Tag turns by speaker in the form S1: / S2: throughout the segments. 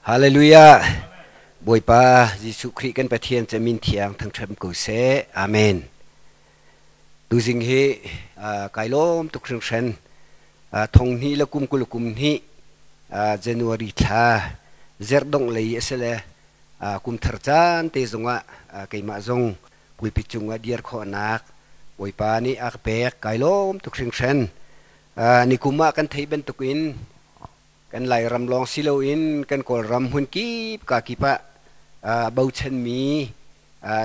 S1: Hallelujah. Bawipa Jesuh Khrih kan Pathian cu min thiang thangṭhat ko seh. Amen. Tuzing hi kai lawm tuk hringhran. Thong hnih le kum 20 kum hnih January thla zerhdongh lei a si le kum thar caan te zongah keimah zong pulpit cungah dir khawhnak Bawipa nih a ka pek. Kai lawm tuk hringhran. Nikum ah kan theih bantukin kan Lairam lawng si loin kan Kawlram hmun kip ka kip ah bochanmi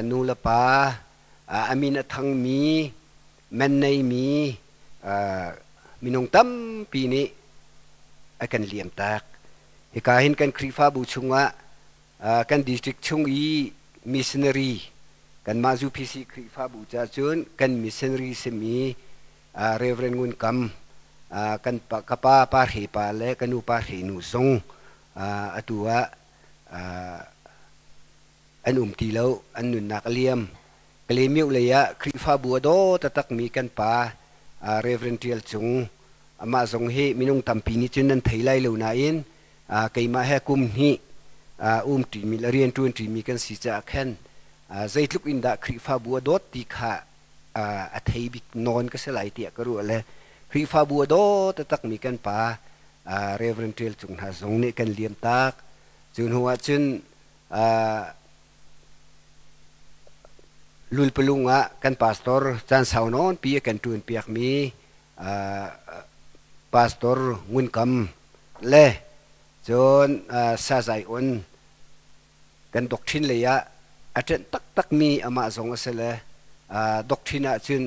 S1: nu le pa a min a thangmi man neimi minung tampi nih a kan liamtak. Hika hin kan Khrihfabu chungah kan district chung i missionary kanmah UPC Khrihfabu ca cun kan missionary simi Reverend Ngun Kam kan ka pa Pa Hre pa le ka nu Pa Hre nu zong atu ah an um ti lo, an nunnak a liam. Kalemiu lei ah Khrihfabu a daw taktakmi kan pa Reverend Tial Cung amah zong hi minung tampi nih cun nan thei lai lo nain keimah he kum hnih um ṭimi le rian ṭuan ṭimi kan si caah khan zeitluk in dah Khrihfabu a dawt ti kha a thei bik nawn ka si lai tiah ka ruah le Khrihfabu a daw taktakmi kan pa Reverend Ṭial Cung hna zong nih kan liam tak. Cu hnu ah cun lulpalung ah kan pastor caan sau nawn pi a kan ṭuan piakmi Pastor Ngun Kam le cun Sazai On kan doctrine lei ah a ṭenh taktakmi amah zong a si le doctrine ah cun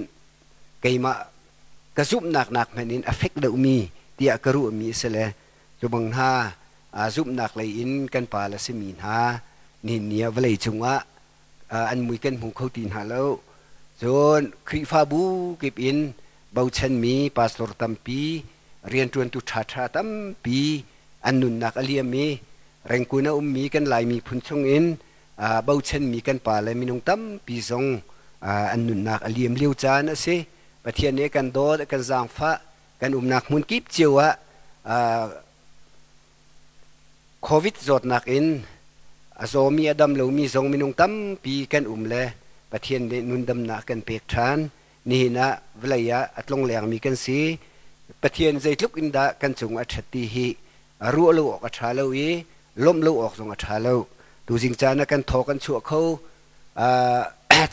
S1: keimah ka zumhnak nak hmanh in a fek deuhmi tiah ka ruahmi a si le cu bang hna zumhnak lei in kan pa le simi hna nihin ni ah vawlei cungah an mui kan hmu kho ti hna lo. Cun Khrihfabu kip in bochanmi pastor tampi rianṭuantu ṭhaṭha tampi an nunnak a liam i Rengkun a ummi kan Lai miphun chungin bochanmi kan pa le minung tampi zong an nunnak a liam lio caan a si. Pathian nih a kan dawt, a kan zaangfah, kan umnak hmun kip cio ah COVID zawtnak in a zawmi a dam lomi zong minung tampi kan um le Pathian nih nundamnak kan pek ṭhan. Nihin ah vawlei ah a tlonglengmi kan si. Pathian zeitluk in dah kan cung a ṭhat ti hi ruah lo awk a ṭha lo i lawmh lo awk zong a ṭha lo. Tuzing caan ah kan thaw kan chuah kho.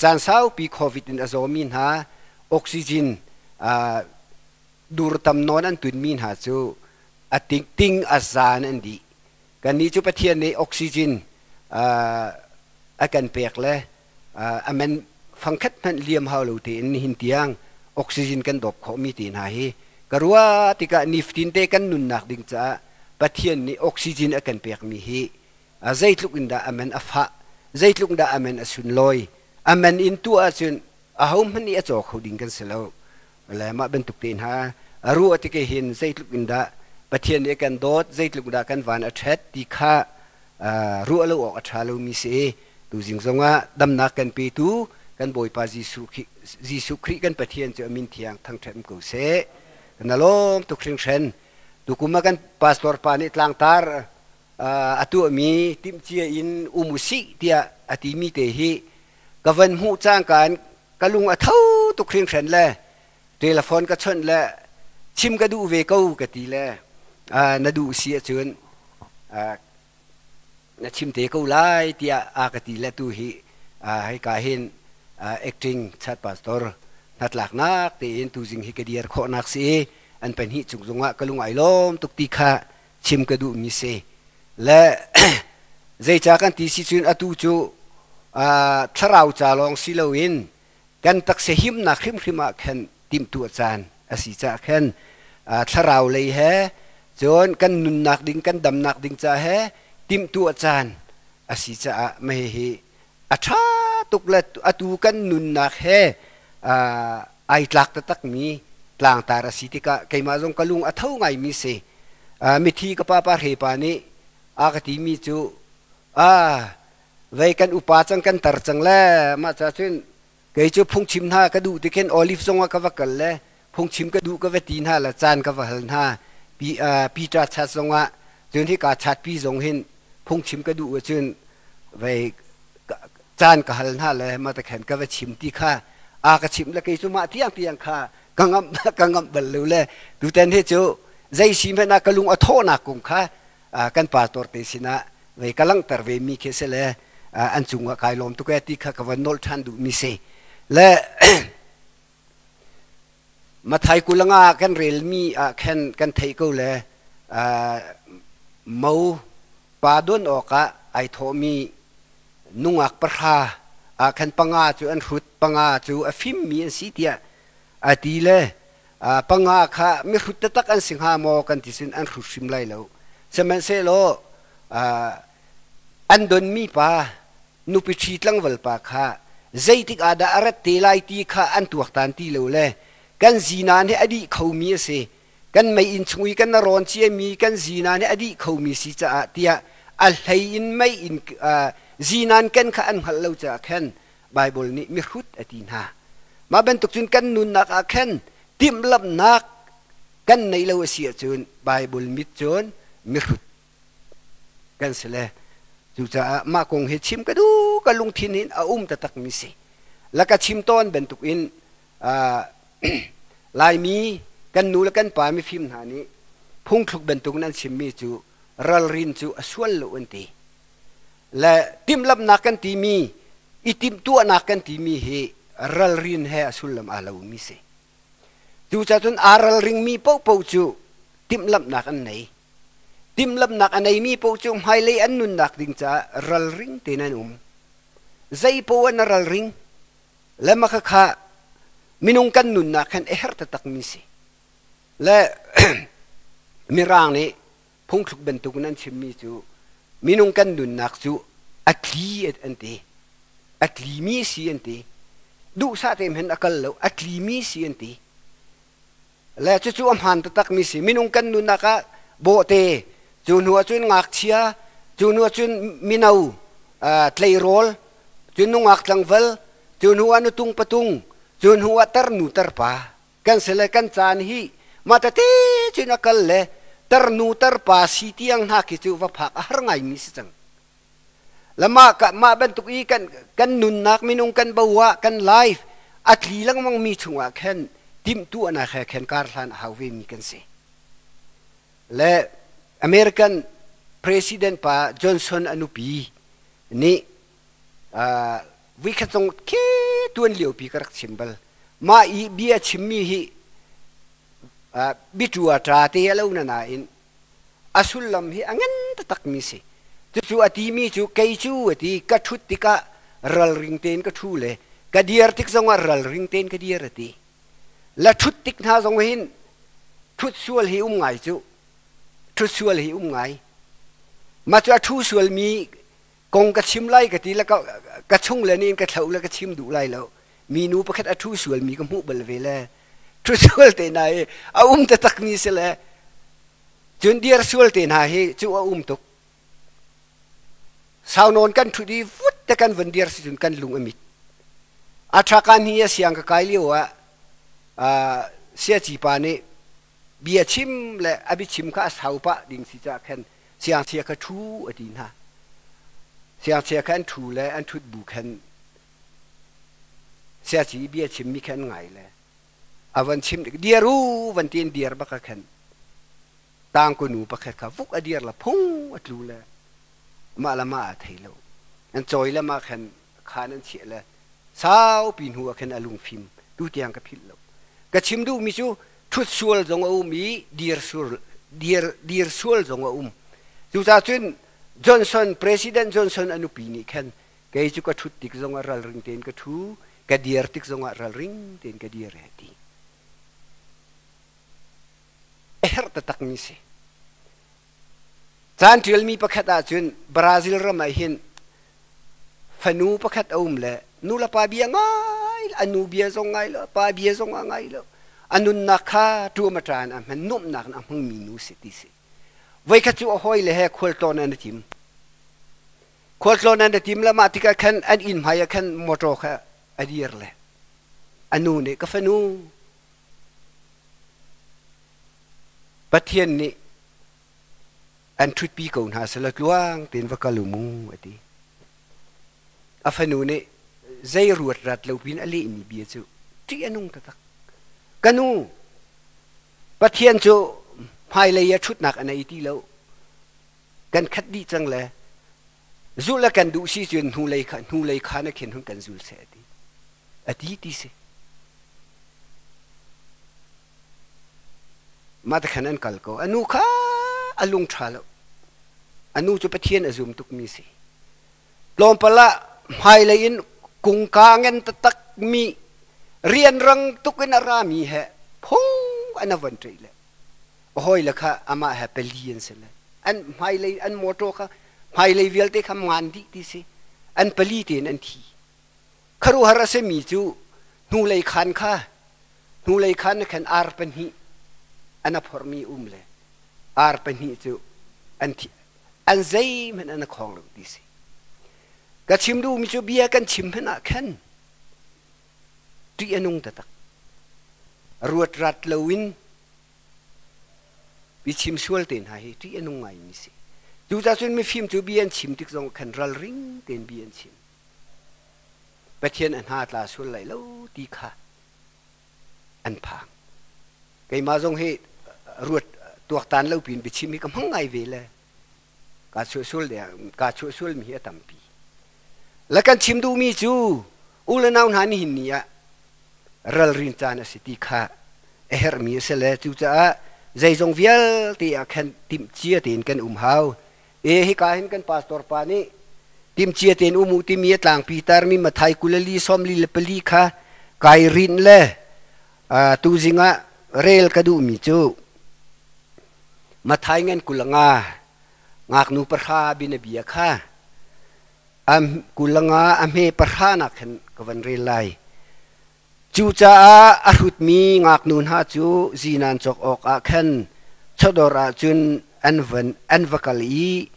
S1: Caan saupi COVID in a zawmi hna oxygen dur tam nawn an tunmi hna cu a ting a zan an dih. Kannih cu Pathian nih oxygen a kan pek le a man fangkhat hmanh liam hau lo tein nihin tiang oxygen kan dawp khawhmi te hna hi ka ruah tikah nifatin te kan nunnak ding caah Pathian nih oxygen a kan pekmi hi zeitluk in dah a man a fah, zeitluk dah a man a sunlawi, a man in tuah ahcun ahohmanh nih a caw kho ding kan si lo. Le mah bantuk te hna ruah tik hin zeitluk in dah Pathian nih a kan dawt, zeitluk dah kan van a ṭhet ti kha ruah lo awk a ṭha lomi si. Tuzing zongah damnak kan petu kan Bawipa Jesuh Khrih kan Pathian cu a min thiang thangṭhat ko seh. Kan lawm tuk hringhran. Tukum ah kan pastor pa nih tlangtar a tuahmi timhcia in um usih tiah a timi te hi ka van hmuh cangka in ka lung a tho tuk hringhran le telephone ka chawnh le chim ka duh ve ko ka ti le na duh si ahcun na chim te ko lai tiah a ka ti le tu hi hika hin acting chat pastor hnatlaknak tein tuzing hi ka dir khawhnak si i an pahnih cung zongah ka lung ai lawm tuk ti kha chim ka duhmi si le zeica kan ti si cun atu cu thlarau ca lawng si loin kan taksa himnak hrimhrim ah khan timhtuah caan a si caah khan thlarau lei he cun kan nunnak ding kan damnak ding ca he timhtuah caan a si caah mah hihi a ṭha tuk le atu kan nunnak he ai tlak taktakmi tlangtar a si tikah keimah zong ka lung a tho ngaimi si. Mithi ka pa pa Hre pa nih a ka timi cu vei kan upa cang kan tar cang le mah ca cun kei cu phungchim hna ka duh ti khin olive zong ah ka va kal le phungchim ka duh ka va ti hna le caan ka va hal hna. Peter chat zong ah cun hika chatpi zong hin. Phungchim ka duh ahcun vei caan ka hal hna le ma ta khan ka va chim ti kha a ka chimh le kei cu mah tiang tiang kha ka ngamh ka ngamh bal lo le tutan hi cu zei si hmanh ah ka lung a thawhnak kong kha kan pastor te sinah vei ka langhter ve mi khi si le an cungah kai lawm tuk e ti kha ka van nolh ṭhan duh mi si le. Mathai 25 kan relmi ah khan kan theih ko le mo pa don awkah ai thawhmi nungak pahra ah khan panga cu an hrut, panga cu a fimmi an si tiah a ti le panga kha mihrut taktak an si hnga maw kan ti cun an hrut hrim lai lo. Sihmanhsehlaw an donmi pa nupi ṭhi tlangval pa kha zeitik ah dah a rat te lai ti kha an tuaktan ti lo le kan zinan hi a dih khomi a si, kan meiinn chung i kan rawn ciami kan zinan hi a dih khomi si caah tiah a hlei in meiinn zinan ken kha an hngalh lo caah khan Baibal nih mihrut a ti hna. Mah bantuk cun kan nunnak ah khan timhlamhnak kan neih lo a si ahcun Baibal mit cun mihrut kan si le cucaah mah kong hi chim ka duh, ka lungthin hin a um taktakmi si. La ka chim tawn bantukin Laimi kan nu le kan pa mifim hna nih phungthluk bantukin an chimmi cu ralrin cu a sual lo an ti. Le timhlamhnak kan timi, i timhtuahnak kan timi hi ralrin he a sullam aa lomi si. Cucaah cun aa ralringmi paohpaoh cu timhlamhnak an nei. Timhlamhnak a neimi paoh cu hmailei an nunnak ding caah ralring tein an um. Zei poah na ralring le mah khakha minung kan nunnak khan a herh taktakmi si. Le Mirang nih phungthluk bantukin an chimmi cu minung kan nunnak cu a tli an ti. A tlimi si an ti. Duhsah tein hin a kal lo, a tlimi si an ti. Le cucu a hmaan taktakmi si. Minung kan nunnak ah bawhte, cu hnu ahcun ngakchia, cu hnu ahcun mino, tleirawl, cu nungak tlangval, cu hnu ah nutung patung, cu hnu ah tarnu tarpa kan si le kan caan hi mah tete cun a kal le tarnu tarpa si tiang hna khi cu va phak a har ngaimi si cang. Le mah mah bantuk i kan kan nunnak minung kan bo ah kan life a tli lengmang mi chungah khan timhtuahnak he khan kar hlan a hau ve mi kan si. Le American President pa Johnson a nupi nih vuikhat zong khi tuan lio pi ka rak chim bal. Mah i bia chimmi hi biṭua ṭa te a lo na nain a sullam hi a ngan taktakmi si. Cucu a timi cu kei cu a ti, ka ṭhut tikah ralring tein ka ṭhu le ka dir tik zongah ralring tein ka dir a ti. La ṭhut tik hna zong hin ṭhut sual hi um ngai cu. Ṭhut sual hi um ngai. Mah cu a ṭhu sualmi kong ka chim lai ka ti le ka chung le nih ka thlo le ka chim duh lai lo. Minu pakhat a ṭhu sualmi ka hmuh bal ve le ṭhu sual te hna hi a um taktakmi si le cun dir sual te hna hi cu a um tuk. Sau nawn kan ṭhut i vut te kan van dir si cun kan lung a mit. A ṭhakan hi a siang ka kai lio ah siaci pa nih bia chim le a biachim kha a sau pah ding si caah khan siangchia kha ṭhu a ti hna. Siangchia kha an ṭhu le an ṭhut bu khan siaci bia chimmi kha an ngai le a van chim dir u van ti in dir bak ah khan tangku nu pakhat kha vuk a dir la phung a tlu le mah le mah a thei lo. An cawi le mah khan khan an chiah le saupi hnu ah khan a lungfim tu tiang ka philh lo. Ka chim duhmi cu ṭhut sual zong a um i dir sual, dir, dir sual zong a um. Cucaah cun Johnson, President Johnson a nupi nih khan kei cu ka ṭhut tik zongah ralring tein ka ṭhu, ka dir tik zongah ralring tein ka dir a ti. A herh taktakmi si. Caan ṭialmi pakhat ahcun Brazil ram ah hin fanu pakhat a um le nulepa bia ngai a nu bia zong ngai lo, pa bia zong a ngai lo. A nunnak kha ṭuam a ṭaan a hman, nuamhnak in a hmangmi nu si ti si. Voikhat cu a hawile he khualtlawn an i tim. Khualtlawn an i tim le mah tikah khan an inn hmai ah khan motor kha a dir le a nu nih ka fanu Pathian nih. An ṭhutpi ko hna selaw tluang tein va kal u mu a ti. A fanu nih zei ruat rat lo pin a lehmi bia cu ṭih a nung taktak. Ka nu, Pathian cu hmailei ah ṭhutnak a nei ti lo. Kan khat dih cang le zulh le kan duh si cun hnulei kha hnulei khaan ah khin hun kan zul seh a ti. A ti ti si. Mah te khan an kal ko. A nu kha a lung ṭha lo. A nu cu Pathian a zum tukmi si. Tlawmpal ah hmailei in kungka ngen taktak mi rianrang tuk in a rami he phung an a von ṭih le a hawile kha amah he pali an si le an hmailei an motor kha hmailei vialte kha ngan dih ti si an pali tein an thi. Khuaruahhar a simi cu hnulei khaan kha hnulei khaan ah khan ar pahnih an a phorhmi um le ar pahnih cu an thi an zeihmanh an a khawng lo ti si. Ka chim duhmi cu bia kan chim hmanh ah khan ṭih a nung taktak. Ruat rat loin biachim sual te hna hi ṭih a nung ngaimi si. Cucaah cun mifim cu bia an chim tik zong khan ralring tein bia an chim. Pathian a hna tla sual lai lo ti kha an phang. Keimah zong hi ruat tuaktan lo pin biachim hi ka hmang ngai ve le kaa chuah sual kaa chuah sualmi hi a tampi. Le kan chim duhmi cu u le nau hna nihin ni ah ralrin caan a si ti kha a herhmi a si le cucaah zeizong vialte ah khan timhcia tein kan um hau. E hika hin kan pastor pa nih timhcia tein um u timi a tlangpi tarmi Mathai 24 44 kha kai rinh le tuzing ah rel ka duhmi cu Mathai ngan 25 ngaknu pahra bianabia kha 25 a hme pahra nak khan ka van rel lai. Cucaah a hrutmi ngaknu hna cu zinan cawk awkah khan chawdawr ah cun an van an va kal i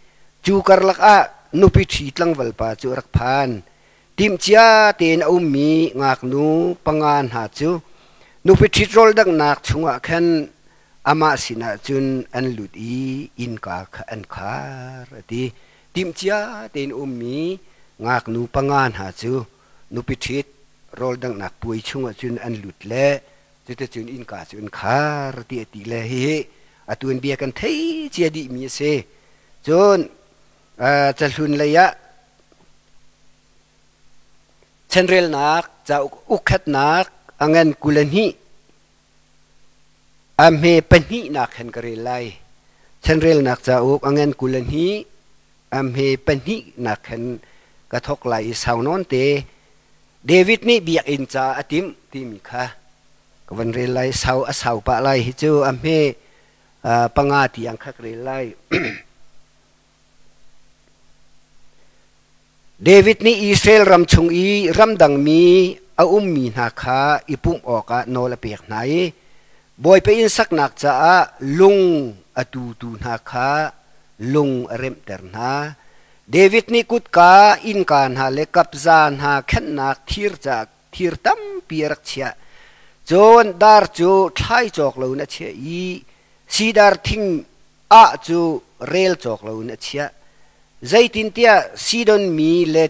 S1: cu karlak ah nupi ṭhi tlangvalpa cu a rak phan. Timhcia tein a ummi ngaknu panga hna cu nupi ṭhit rawl danghnak chungah khan amah sinah cun an lut i innka kha an khar, a ti. Timhcia tein ummi ngaknu panga hna cu nupi ṭhit rawl danghnak puai chungah cun an lut le cuticun innka cu an khar ti a ti le hihi a tuanbia kan thei cia dihmi a si. Cun cahlun lei ah chanrelnak cauk ukkhatnak a ngan 22 a hme pahnihnak hen ka rel lai. Chanrelnak cauk a ngan 22 a hme pahnihnak khan ka thawk lai i sau nawn te David nih biakinn caah a timh timi kha ka van rel lai. Sau a sau pah lai hi cu a hme panga tiang kha ka rel lai. David nih Israel ram chung i ramdangmi a ummi hna kha i pumh awkah nawl a pek hna i Bawipa inn saknak caah lung a tutu hna kha lung a remhter hna. David nih kutka innka hna le kapza hna khenhnak thir caah thir tampi a rak chiah. Cun dar cu thlai cawk loin a chiah i sidar thing ah cu rel cawk loin a chiah. Zeitintiah Sidon mi le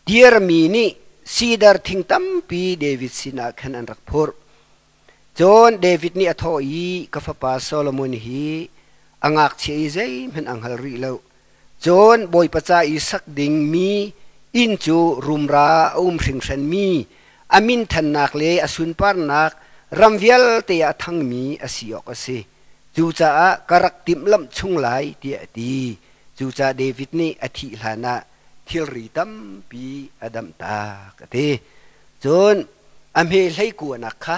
S1: Tir mi nih sidar thing tampi David sinah khan an rak phurh. Cun David nih a thawh i, Ka fapa Solomon hi a ngakchia i zeihmanh a hngal rih lo. Cun Bawipa ca i sak dingmi inn cu rumra a um hringhranmi, a minthannak le a sunparnak ram vialte ah a thangmi a si awk a si. Cucaah ka rak timhlamh chung lai, tiah a ti. Cucaah David nih a thih hlanah thilri tampi a damhtak, a ti. Cun a hme hleikuanak kha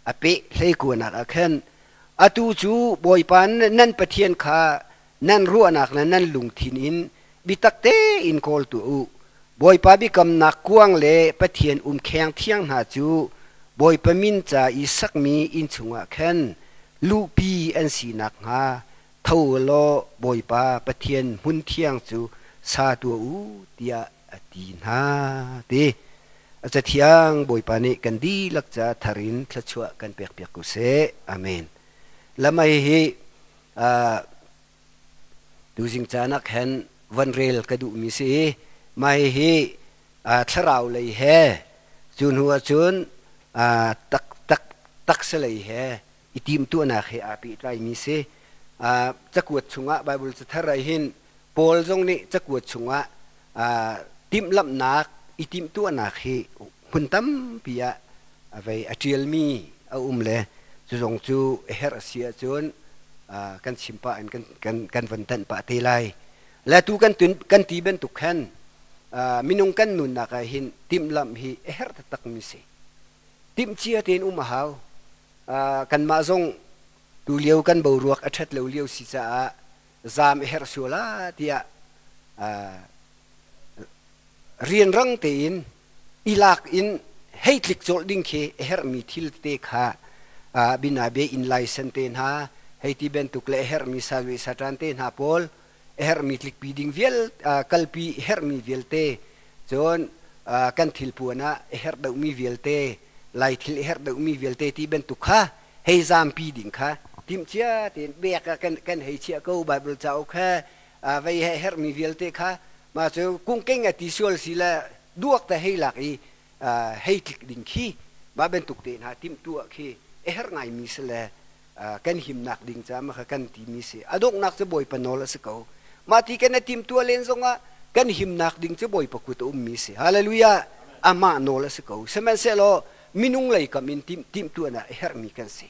S1: a peh hleikuanak ah khan atu cu Bawipa nan Pathian kha nan ruahnak le nan lungthin in biatak tein kawl tuah u. Bawipa biakamnak kuang le Pathian umkheng thiang hna cu Bawipa min ca i sakmi inn chungah khan luhpi an si nakhnga tho u law Bawipa Pathian hmun thiang cu sa tuah u tiah a ti hna ti. A cathiang Bawipa nih kan dihlak ca thar in thluachuah kan pekpiak ko seh. Amen. Lamai hi. Tuzing caan ah khan van rel ka duhmi si i mah hihi thlarau lei he cu hnu ahcun tak tak taksa lei he i timhtuahnak he aa pehtlaimi si. Cakuat chungah Baibal cathar ah hin Paul zong nih cakuat chungah timhlamhnak i timhtuahnak hi hmun tampi ah a vei a ṭialmi a um le cu zong cu a herh a si ahcun kan chim pah in kan van tanh pah te lai. Le tu kan kan ti bantuk khan minung kan nunnak ah hin timhlamh hi a herh taktakmi si. Timhcia tein um a hau. Kanmah zong tulio kan boruak a ṭhat lo lio si caah zaam a herh sual ah tiah rianrang tein i lak in hei tlik colh ding khi a herhmi thil tete kha binabe in laisen te hna hei ti bantuk le a herhmi salve satan te hna pawl a herhmi tlikpi ding vial kalpi herhmi vialte cun kan thilpuan ah a herh deuhmi vialte lai thil a herh deuhmi vialte ti bantuk kha hei zampi ding kha timhcia tein bek ah kan hei chiah ko Bible cauk he vei he herhmi vialte kha mah cu kungkeng a ti sual si le duak te hei lak i hei tlik ding khi mah bantuk te hna timhtuah khi a herh ngaimi si le kan himnak ding ca ma kha kan timi si a donghnak cu Bawipa nawl a si ko mah ti kan i timhtuah len zongah kan himnak ding cu Bawipa kut a ummi si hallelujah amah nawl a si ko sihmanhsehlaw minung lei kam in timhtuahnak a herhmi kan si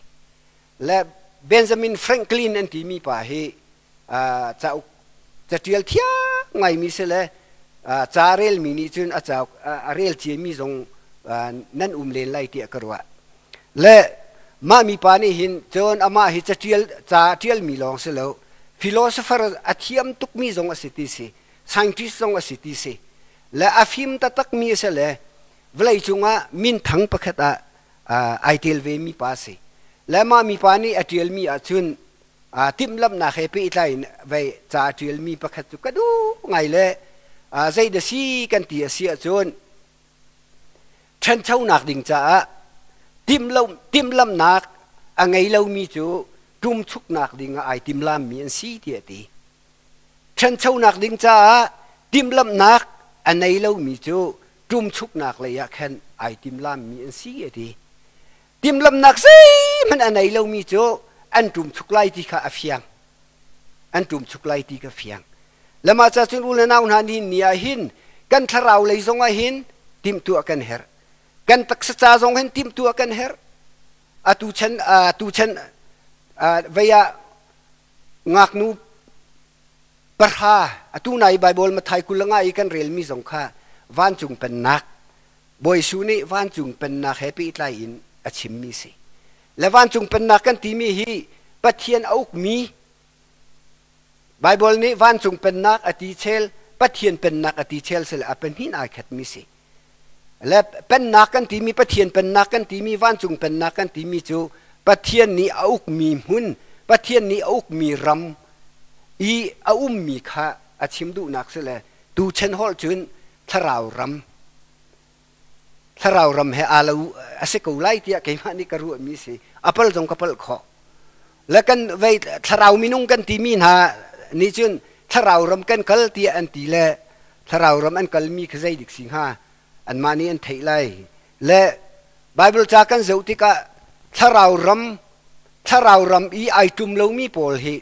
S1: le Benjamin Franklin an timi pa hi cauk catial thiam ngaimi si le ca relmi nih cun a cauk a rel ciami zong nan um len lai tiah ka ruah le mah mipa nih hin cun amah hi catial ca tialmi lawng si lo philosopher a thiam tukmi zong a si ti si scientist zong a si ti si le a fim taktakmi a si le vawlei cungah minthang pakhat ah ai tel ve mi pa si le mah mipa nih a tialmi ahcun timhlamhnak he pehtlai in vei ca a ṭialmi pakhat cu ka duh ngai le zei dah si kan ti a si ahcun ṭhanchonak ding caah timhlamhnak a ngei lomi cu ṭumchuknak ding ah ai timlammi an si tiah a ti. Ṭhanchonak ding caah timhlamhnak a nei lomi cu ṭumchuknak lei ah khan ai timlammi an si a ti. Timhlamhnak zeihmanh a nei lomi cu an ṭumchuk lai ti kha a fiang. An ṭumchuk lai ti kha fiang. Le mah ca cun u le nau hna nihin ni ah hin kan thlarau lei zong ah hin timhtuah kan herh. Kan taksa ca zong hin timhtuah kan herh. Atu chan atu chan vei ah ngaknu pahra atu nai Bible Mathai 25 i kan relmi zong kha vancung pennak Bawi Jesuh nih vancung pennak he pehtlai in a chimmi si. Le vancung pennak kan timi hi Pathian a ukmi Bible nih vancung pennak a ti chel, Pathian pennak a ti chel sile a pahnih ai khatmi si. Le pennak kan timi Pathian pennak kan timi vancung pennak kan timi cu Pathian nih a ukmi hmun, Pathian nih a ukmi ram i a ummi kha a chim duhnak si le tuchan holh cun thlarau ram thlarau ram he aa lo a si ko lai tiah keimah nih ka ruahmi si a pal zong ka palh khawh le kan vei thlarau minung kan timi hna nih cun thlarau ram kan kal tiah an ti le thlarau ram an kalmi kha zei dik si hnga anmah nih an theih lai le Bible ca kan zoh tikah thlarau ram thlarau ram i ai tum lomi pawl hi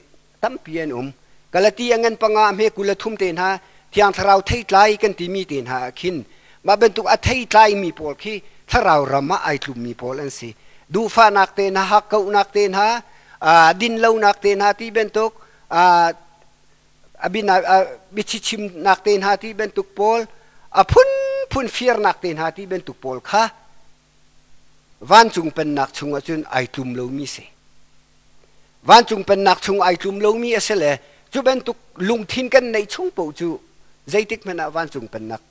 S1: tampi an um. Galati a ngan panga hme 23 te hna Thiang Thlarau theitlai kan timi te hna ah khin mah bantuk a theitlai mi pawl khi thlarau ram ah ai tlummi pawl an si. Duhfahnak te hna, hakkauhnak te hna, dinlonak te hna ti bantuk biachichimnak te hna ti bantuk pawl a phunphun firnak te hna ti bantuk pawl kha vancung pennak chungah cun ai tlum lomi si. Vancung pennak chung ai tlum lomi a si le cu bantuk lungthin kan neih chung paoh cu zeitik hmanh ah vancung pennak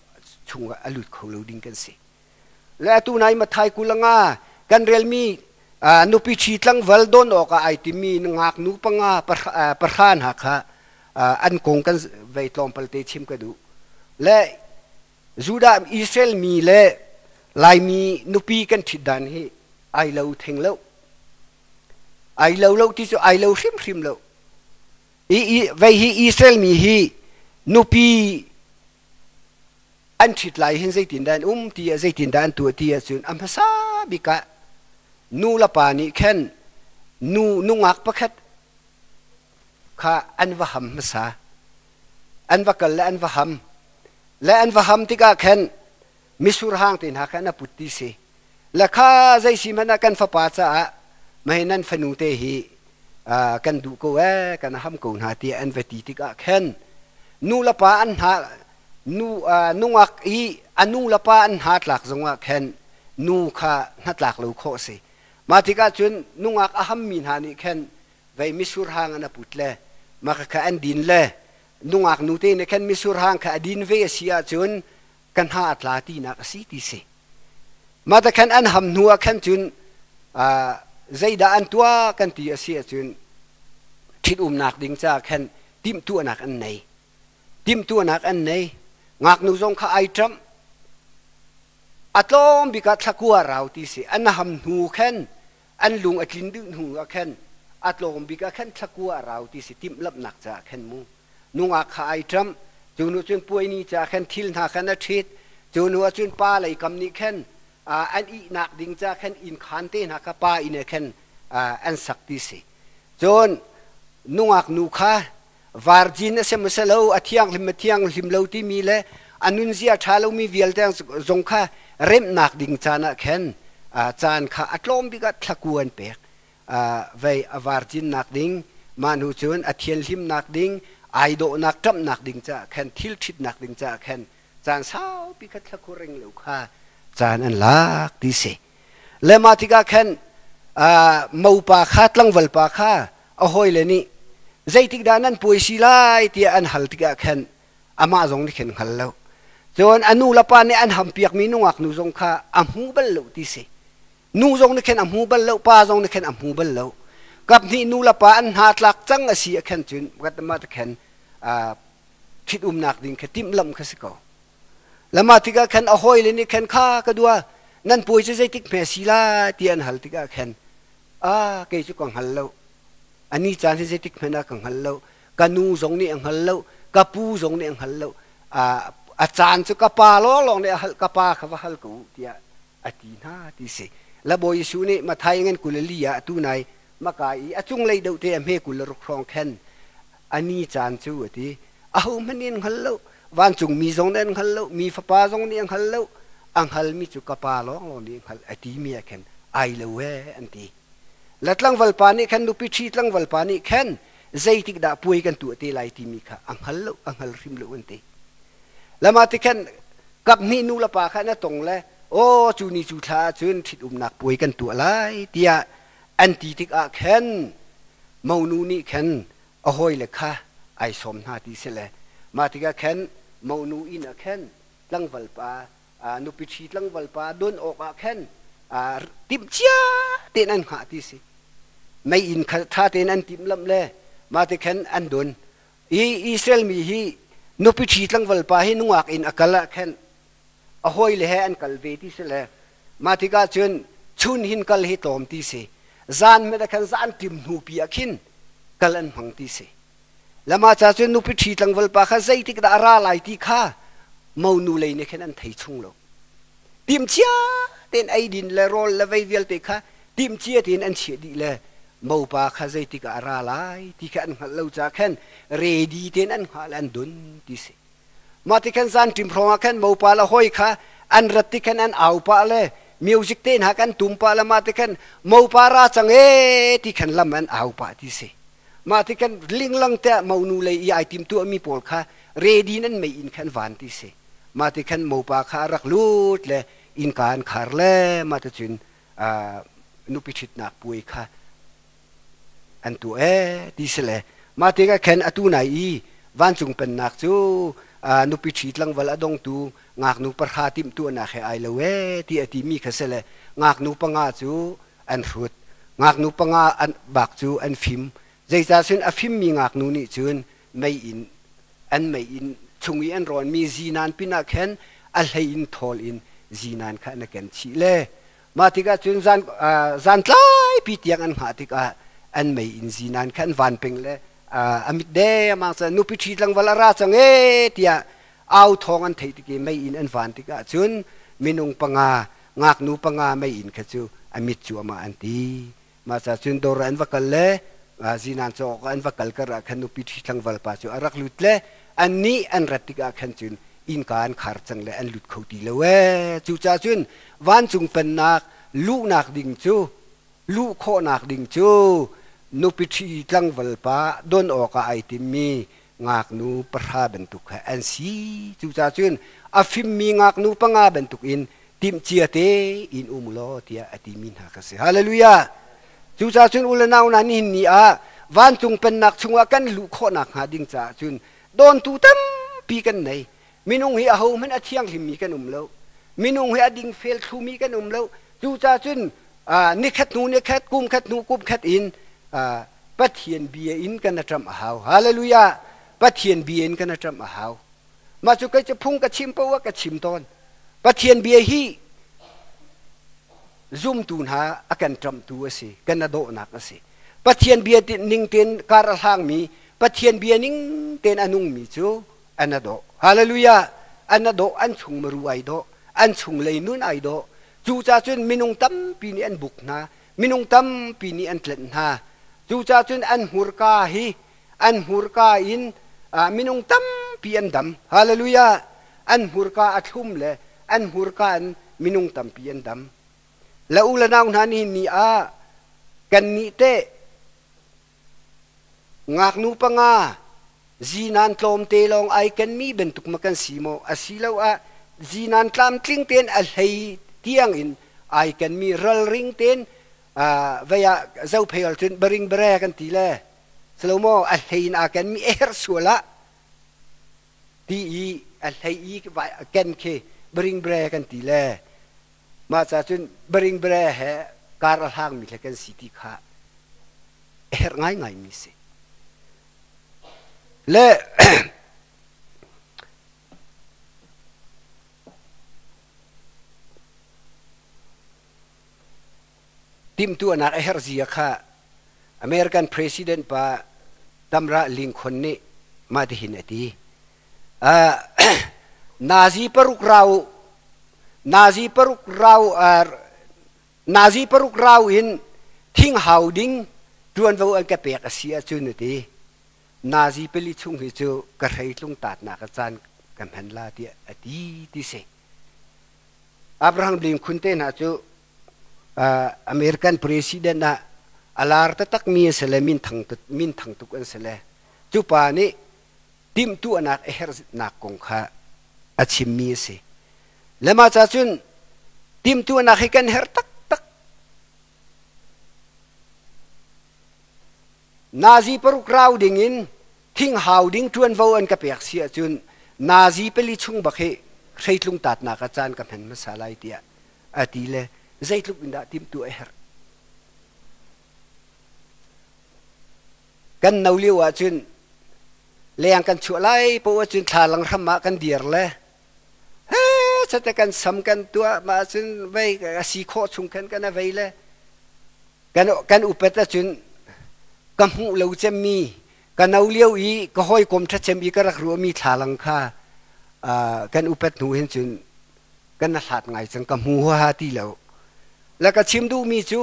S1: chungah a lut kho lo ding kan si. Le atu nai Mathai 25 kan relmi nupi ṭhi tlangval don awkah ai timmi ngaknu panga pahra hna kha an kong kan vei tlawmpal te chim ka duh. Le Judah Israel mi le Laimi nupi kan ṭhit dan hi ai lo theng lo. Ai lo lo ti cu ai lo hrimhrim lo. Vei hi Israel mi hi nupi an ṭhit lai hin zeitindah an um ti ah zeitindah an tuah ti ahcun a hmasa bik ah nu le pa nih khan nu nungak pakhat kha an va ham hmasa. An va kal le an va ham. Le an va ham tikah khan misur hang te hna kha an put ti si. Le kha zei si hmanh ah kan fapa caah mei nan fanu te hi kan duh ko ee kan ham ko hna tiah an va ti tikah khan nu le pa an hna nu nungak i a nu le pa an hna tlak zongah khan nu kha hnatlak lo khawh si. Mah tikah cun nungak a hammi hna nih khan vei misur hang an a put le mah kha an din le nungak nu te nih khan misur hang kha a din ve a si ahcun ka hna a tla tinak a si ti si. Mah te khan an ham hnu ah khan cun zeidah an tuah kan ti a si ahcun ṭhitumnak ding caah khan timhtuahnak an nei. Timhtuahnak an nei. Ngaknu zong kha ai ṭamh. A tlawm bik ah thlakua rau ti si. An ham hnu khan an lung a tlin dih hnu ah khan a tlawm bik ah khan thlakua a rau ti si timhlamhnak caah khan mu. Nungak kha ai ṭamh. Cu hnu cun puai ni caah khan thil hna khan a ṭhit. Cu hnu ah cun pa lei kam nih khan an ihnak ding caah khan inn khaan te hna kha pa inn ah khan an sak ti si. Cun nungak nu kha virgin a si maw si lo, a thianghlim a thianghlim lo timi le a nunzia ṭha lomi vialte zong kha remhnak ding caan ah khan caan kha a tlawm bik ah thlaku an pek. Vei a virgin nak ding, mah hnu cun a thianhlimnak ding, ai dawhnak ṭamhnak ding caah khan thil ṭhitnak ding caah khan caan saupi kha thlakhur ring lo kha caan an lak ti si. Le mah tikah khan mopa kha tlangvalpa kha a hawile nih zeitik dah nan puai si lai tiah an hal tikah khan amah zong nih khin hngal lo. Cun a nu le pa nih an hampiakmi nungak nu zong kha a hmu bal lo ti si. Nu zong nih khin a hmu bal lo, pa zong nih khin a hmu bal lo. Kap hnih nu le pa an hna tlak cang a si a khen cun mah te khen ṭhitumnak ding kha timhlamh kha si ko. Lama tikah khan a hawile nih khan kha ka dua nan puai cu zeitik hme si la ti an hal tikah khan a kei cu ka hngal lo. Ani caan hi zeitik hmanh ah ka hngal lo. Ka nu zong nih a hngal lo. Ka pu zong nih a hngal lo. A caan cu ka pa lawnglawng nih a hal ka pa kha va hal ko u tiah a ti hna ti si. La Bawi Jesuh nih Matthai ngan 24 ah atu nai maka i a cunglei deuh te a hme 26 hrawng khan ani caan cu a ti. Ahohmanh nih an hngal lo. Vancungmi zong nih an hngal lo. Mi Fapa zong nih an hngal lo. A hngalmi cu ka Pa lawnglawng nih a hngalh a timi ah khan ai lo ee an ti. La tlangval pa nih khan nupi ṭhi tlangval pa nih khan zeitik dah puai kan tuah te lai timi kha a hngal lo, a hngal hrim lo an ti. Lama ti khan kap hnih nu le pa kha na tong le aw cu ni cu thla ahcun ṭhitumnak puai kan tuah lai tiah an ti tikah khan monu nih khan a hawile kha ai sawm hna ti si le mah tikah khan monu inn ah khan tlangval pa nupi ṭhi tlangval pa don awkah khan timhcia tein an hngah ti si. Mei inn kha ṭha tein an timhlamh le mah ti khan an don. Hi Israel mi hi nupi ṭhi tlangval pa hi nungak in a kal ah khan a hawile he an kal ve ti si le mah tikah cun chun hin kal hi tlawm ti si. Zan hmanh ah khan zan ṭim hnu pi ah khin kal an hmang ti si. Le mah ca cun nupi ṭhi tlangval pa kha zeitik dah a ra lai ti kha monu lei nih khin an thei chung lo. Timhcia tein eidin le rawl le vei vialte kha timhcia tein an chiah dih le mopa kha zeitik ah a ra lai ti kha an hngalh lo caah khan ready tein an hngah le an dun ti si. Mah ti khan zan ṭim hrawng ah khan mopa le hawi kha an rat ti khan an au pah le music te hna kan tum pah le mah ti khan mopa ra cang ee ti khan lam an au pah ti si. Mah ti khan linglang te ah monu lei i ai tim tuahmi pawl kha ready in an mei inn khan van ti si. Mah ti khan mopa kha a rak lut le innka an khar le mah ti cun nupi ṭhitnak puai kha an tuah ee ti si le mah tikah khan atu nai i vancung pennak cu nupi ṭhi tlangval a dongtu ngaknu pahra timhtuahnak he ai lo ee ti a timi kha si le ngaknu panga cu an hrut ngaknu panga an bak cu an fim zeicah cun a fimmi ngaknu nih cun mei in an mei in chung i an rawnmi zinan pinah khan a hlei in thawl in zinan kha an ken chih le mah tikah cun zan zan tlaipi tiang an hngah tikah an mei in zinan kha an van peng le A mit dengmang cang, nupi ṭhi tlangval a ra cang ee tiah au thawng an theih tik i meiinn an van tikah cun minung panga, ngaknu panga meiinn kha cu a mit cuahmah an ti. Mah ca cun dawr ah an va kal le zinan cawk awkah an va kal kar ah khan nupi ṭhi tlangval pa cu a rak lut le annih an rat tikah khan cun innka an khar cang le an lut kho ti lo ee. Cucaah cun vancung pennak luhnak ding cu luh khawhnak ding cu nupi ṭhi tlangval pa don awkah ai timmi ngaknu pahra bantuk kha an si. Cucaah cun a fimmi ngaknu panga bantukin timhcia tein um law tiah a timi hna kha si. Hallelujah! Cucaah cun u le nau hna nihin ni ah vancung pennak chungah kan luh khawhnak hnga ding caah cun dawntu tampi kan nei. Minung hi ahohmanh a thianghlimmi kan um lo. Minung hi a dingfel thlumi kan um lo. Cucaah cun nikhat hnu nikhat, kum khat hnu kum khat in Pathian bia in kan aṭamh a hau. Hallelujah! Pathian bia in kan aṭamh a hau. Mah cu kei cu phung ka chim paoh ah ka chim tawn. Pathian bia hi zumtu hna a kan ṭamhtu a si, kan a dawhnak a si. Pathian bia ning tein kar a hlangmi, Pathian bia ning tein a nungmi cu an a dawh. Hallelujah! An a dawh, an chung maru ai dawh, an chung lei nun ai dawh. Cucaah cun minung tampi nih an buk hna, minung tampi nih an tlenh hna. Cucaah cun an hmurka hi an hmurka in minung tampi an dam. Hallelujah! An hmurka a thlum le an hmurka in minung tampi an dam. La u le nau hna nihin ni ah kannih teh ngaknu panga zinan tlawmte lawng ai kenmi bantuk ma kan si maw asiloah zinan tlamtling tein a hlei tiang in ai kenmi ralring tein vei ah zophei cun baring bare kan ti le Salomo a hlei in aa kenmi a herh sual ah ti i a hlei i ken khi baring bre kan ti le mah ca cun baring bre he kar a hlangmi le kan si ti kha a herh ngaingai mi si. Le timhtuahnak a herh zia kha American President pa Tamra Lincoln nih mah tihin a ti. Nazi paruk rau Nazi paruk rau Nazi paruk rau in thing hau ding ṭuanvo an ka pek a si ahcun a ti. Nazi pali chung hi cu ka hreitlung tatnak a caan ka hman la tiah a ti ti si. Abraham Lincoln te hna cu American president ah a lar taktakmi an si le min thang tuk an si le cu pa nih timhtuahnak a herhnak kong kha a chimmi a si. Le mah ca cun timhtuahnak hi kan herh taktak. Nazi paruk rau ding in thing hau ding ṭuanvo an ka pek si ahcun nazi pali chung bak hi hreitlung tatnak ah caan ka hman hmasa lai tiah a ti le zeitluk in dah timhtuah a herh. Kan no lio ahcun leng kan chuah lai poah ahcun thlalang hram ah kan dir le he chate kan sam kan tuah mah ahcun vei a si khawh chung khan kan a vei le kan upat ahcun ka hmuh lo cemmi ka no lio i ka hawikom ṭhacem i ka rak ruahmi thlalang kha kan upat hnu hin cun kan na hlat ngai cang ka hmu huaha ti lo le ka chim duhmi cu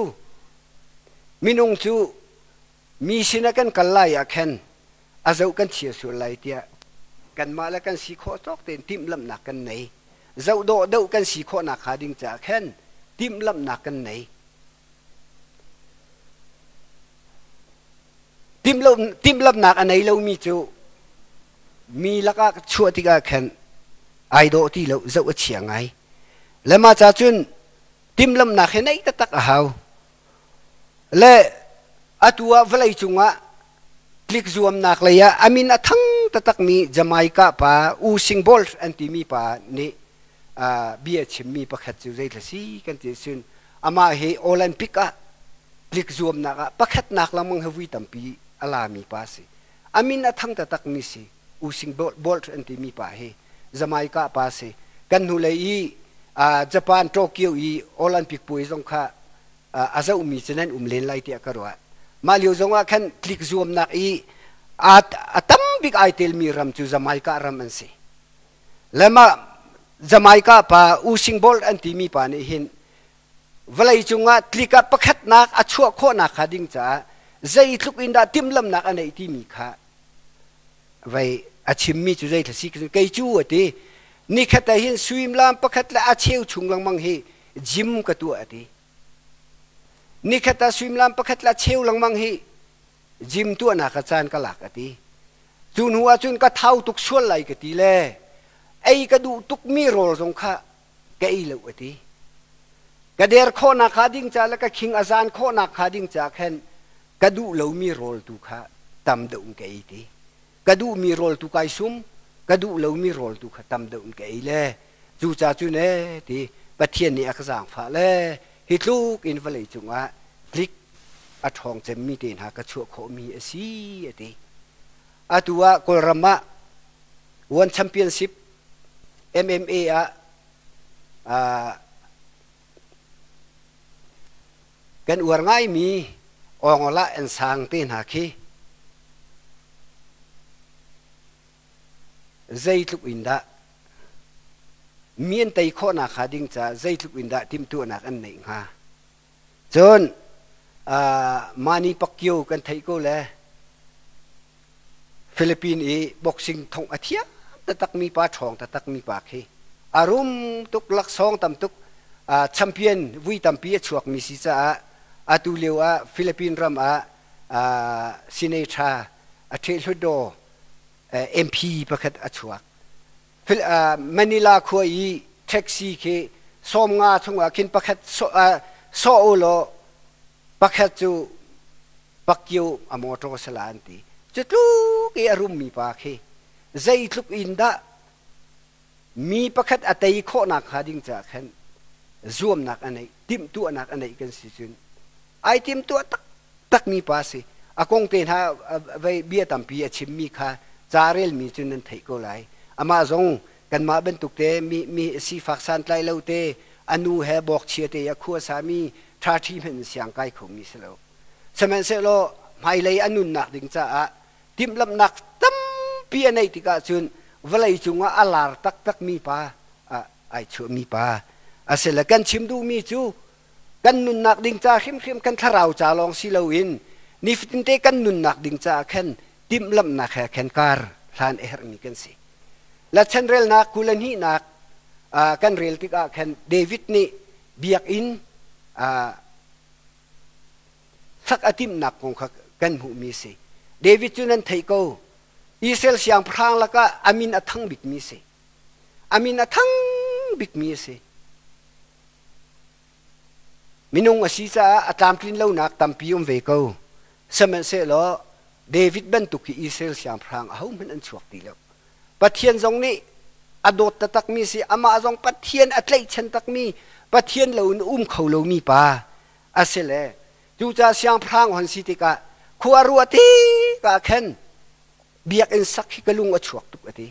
S1: minung cu mi sinah kan kal lai ah khan a zoh kan chia sual lai tiah kanmah le kan si khawh tawk tein timhlamhnak kan nei zoh dawh deuh kan si khawhnak hnga ding caah khan timhlamhnak kan nei. Timhlamhnak a nei lomi cu mi lakah chuah tikah khan ai dawh ti lo, zoh a chia ngai. Le mah ca cun timhlamhnak hi neih taktak a hau. Le atu ah vawlei cungah tlik zuamnak lei ah a min a thang taktakmi Jamaica pa Usain Bolt an timi pa nih bia chimmi pakhat cu zeithla si kan ti ahcun amah hi Olympic ah tlik zuamnak ah pakhatnak lengmang hi vui tampi a lami pa si. A min a thang taktakmi si. Usain Bolt an timi pa hi Jamaica pa si. Kan hnulei i Japan Tokyo i Olympic puai zong kha a zohmi cu nan um len lai tiah ka ruah. Mah lio zong ah khan tlik zuamnak i A tam bik ai telmi ram cu Jamaica ram an si. Le mah Jamaica pa Usain Bolt an timi pa nih hin vawlei cungah tlik ah pakhatnak a chuah khawhnak kha ding caah zeitluk in dah timhlamnak a neih timi kha vei a chimmi cu zei si kei cu a ti. Nikhat ah hin suimilam pakhat le a cheu chung lengmang hi gym ka tuah a ti. Nikhat ah suimilam pakhat le a cheu lengmang hi gym tuahnak ah caan ka lak a ti. Cu hnu ah cun ka thau tuk sual lai ka ti le ei ka duh tukmi rawl zong kha ka ei lo a ti. Ka der khawhnak kha ding ca le ka khing a zan khawhnak kha ding ca khan ka duh lomi rawl tu kha tam deuh in ka ei ti. Ka duhmi rawl tu kai sum, ka duh lomi rawl tu kha tam deuh in ka ei le cuca cu ne ti Pathian nih a ka zaangfah le hi tluk in vawlei cungah tlik a ṭhawng cemmi te hna ka chuah khawhmi a si a ti. Atu ah Kawlram ah One Championship MMA ah kan uar ngaimi Awngawlah an sang te hna khi zeitluk in dah mi an tei khawhnak hnga ding caah zeitluk in dah timhtuahnak an neih hnga. Cun Manny Pacquiao kan theih ko le Philippine i boxing thongh a thiam taktakmi pa ṭhawng taktakmi pa khi a rum tuk laksawng tam tuk champion vui tampi a chuakmi si caah atu lio ah Philippine ram ah senator a ṭhehhlutdaw MP pakhat a chuak. Manila khua i taxi khi 50 chungah khin pakhat sawh u law pakhat cu Pacquiao a motor sala an ti. Cu tluk i a rummi pa khi zeitluk in dah mi pakhat a tei khawhnak hnga ding caah khan zuamnak a neih, timhtuahnak a neih kan si cun ai timtuah taktakmi pa si. A kong te hna vei bia tampi a chimmi kha ca relmi cu nan theih ko lai. Amah zong kanmah bantuk te mi mi sifak santlai lo te a nu he bawkchia te a khua sami ṭhaṭhi hmanh in siang kai khomi si lo. Sihmanhsehlaw hmailei a nunnak ding caah timhlamhnak tampi a neih tikah cun vawlei cungah a lar taktakmi pa ai chuahmi pa a si le kan chim duhmi cu kan nunnak ding ca hrimhrim kan thlarau ca lawng si loin nifatinte kan nunnak ding caah khan timhlamhnak he khan kar hlan a herhmi kan si. La chanrelnak 22nak kan rel tikah khan David nih biakinn sak a timhnak kong kha kan hmuhmi a si. David cu nan theih ko. Israel siangpahrang lakah a min a thang bikmi a si. A min a thang bikmi a si. Minung a si caah a tlamtlin lonak tampi um ve ko. Sihmanhsehlaw David bantuk hi Israel siangpahrang ahohmanh an chuak ti lo. Pathian zong nih a dawt taktakmi si, amah zong Pathian a tlaihchan takmi, Pathian lo in um kho lomi pa a si le cucaah siangpahrang hon si tikah khua ruah tikah khan biakinn sak hi ka lung a chuak tuk a ti.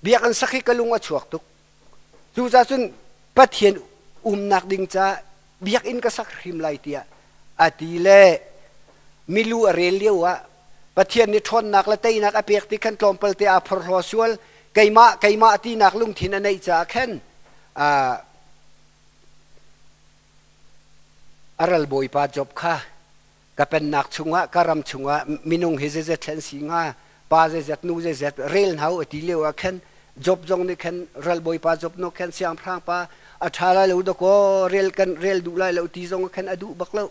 S1: Biakinn sak hi ka lung a chuak tuk. Cucaah cun Pathian umnak ding caah biakinn ka sak hrim lai tiah a ti le milu a rel lio ah Pathian nih ṭhawnnak le teinak a pek ti khan tlawmpal te aa phorhlaw sual keimah keimah tinak lungthin a neih caah khan a ral bawipa Job kha ka pennak chungah ka ram chungah minung hi zeizat thlen si hnga pa zeizat nu zeizat rel hna u a ti lio ah khan Job zong nih khan ral bawipa Job no khan siangpahrang pa a ṭha lai lo dakaw rel kan rel duh lai lo ti zong khan a duh bak lo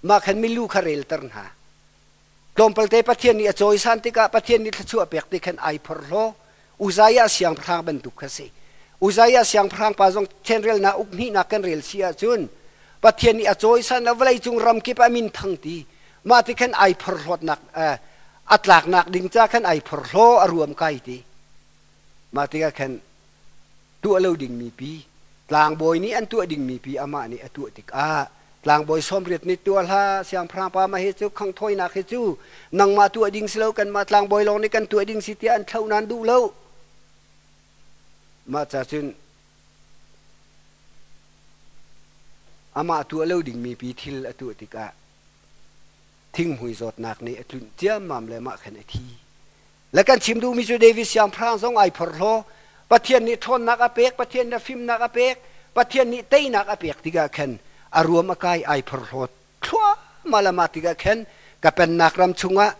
S1: mah khan milu kha relter hna Tlawmpalte Pathian nih a cawisan tikah Pathian nih thluachuah pek ti khan ai phorhlaw. Uzziah siangpahrang bantuk kha si. Uzziah siangpahrang pa zong ṭhenrelnak uk hnihnak kan rel si ahcun Pathian nih a cawisan a vawleicung ram kip ah min thang ti. Mah ti khan ai phorhlawtnak a tlaknak ding ca khan ai phorhlaw a ruam kai ti. Mah tikah khan tuah lo dingmi pi tlangbawi nih an tuah dingmi pi amah nih a tuah tikah tlangbawi 80 nih tuah hlah siangpahrang pa mah hi cu khanghthawinak hi cu nangmah tuah ding si lo kanmah tlangbawi lawng nih kan tuah ding si tiah an thlo nan duh lo mah ca cun amah tuah lo dingmi pi thil a tuah tikah. Thinghmui zawtnak nih a tlunh ciammam le mah khan a thi. Le kan chim duhmi cu David siangpahrang zong ai phorhlaw. Pathian nih ṭhawnnak a pek, Pathian nih fimnak a pek, Pathian nih teinak a pek tikah khan a ruam a kai ai phorhlaw thluahmah le mah tikah khan ka pennak ram chungah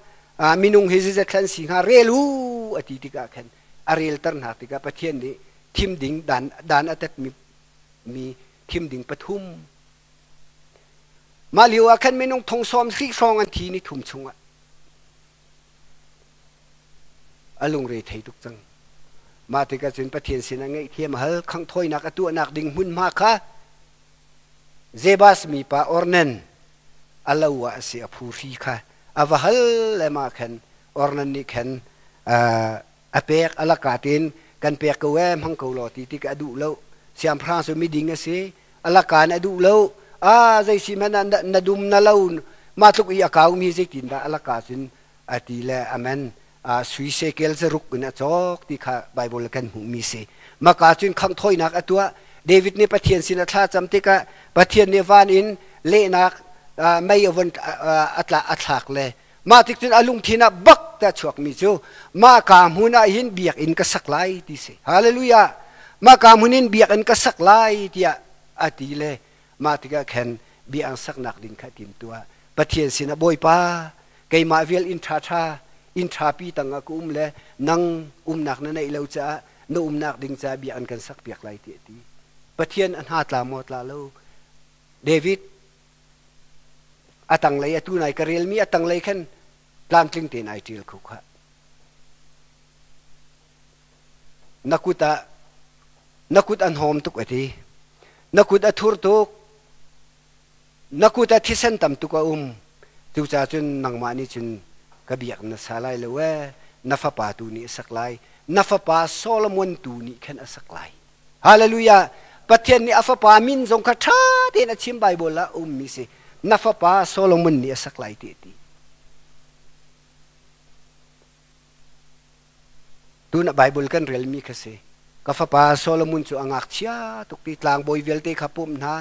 S1: minung hi zeizat thlan si hnga rel u a ti tikah khan a relter hna tikah Pathian nih thim ding dan, dan a tatmi mi thim ding pathum. Mah lio ah khan minung thong sawm hri hrawng an thi ni thum chungah. A lungre thei tuk cang. Mah tikah cun Pathian sinah ngaihthiam a hal, khanghthawinak a tuahnak ding hmunhma kha Jebus mipa Ornan a lo ah a si a phuhri kha a va hal le mah khan Ornan nih khan a pek a laka tein kan pek ko ee hmang ko law ti tik a duh lo. Siangpahrang cu miding a si a laka in a duh lo. A zei si hmanh ah na dum na lo mah tluk i a kaumi zeitindah a laka cun a ti le amen sui shekel zaruk in a cawk ti kha Bible kan hmuhmi si. Maka cun khanghthawinak a tuah. David nih Pathian sin a thla cam tikah Pathian nih van in lehnak mei a von a thlak le mah tik cun a lungthin ah bak ta chuakmi cu mah ka hmun ah hin biakinn ka sak lai ti si. Hallelujah! Mah ka hmun in biakinn ka sak lai tiah a ti le mah tikah khan biakinn saknak ding kha tim tuah. Pathian sinah Bawipa keimah vial inn ṭhaṭha inn ṭhapi tangah ka um le nang umnak na neih lo caah na umnak ding caah bia an kan sakpiak lai ti a ti. Pathian a hna tla maw tla lo? David a tanglei atu nai ka relmi a tanglei khan tlamtling tein ai ṭial kho khah. Na kut ah na kut a hnawm tuk a ti. Na kut a thur tuk. Na kut ah thisen tam tuk a um. Cucaah cun nangmah nih cun ka biak na sa lai lo ee. Na fapa tu nih a sak lai. Na fapa Solomon tu nih khan a sak lai. Hallelujah! Pathian nih a fapa min zong kha ṭha tein a chim Baibal ah a ummi si. Na fapa Solomon nih a sak lai ti a ti. Tun ah Baibal kan relmi kha si. Ka fapa Solomon cu a ngakchia tuk ti tlangbawi vialte kha pumh hna,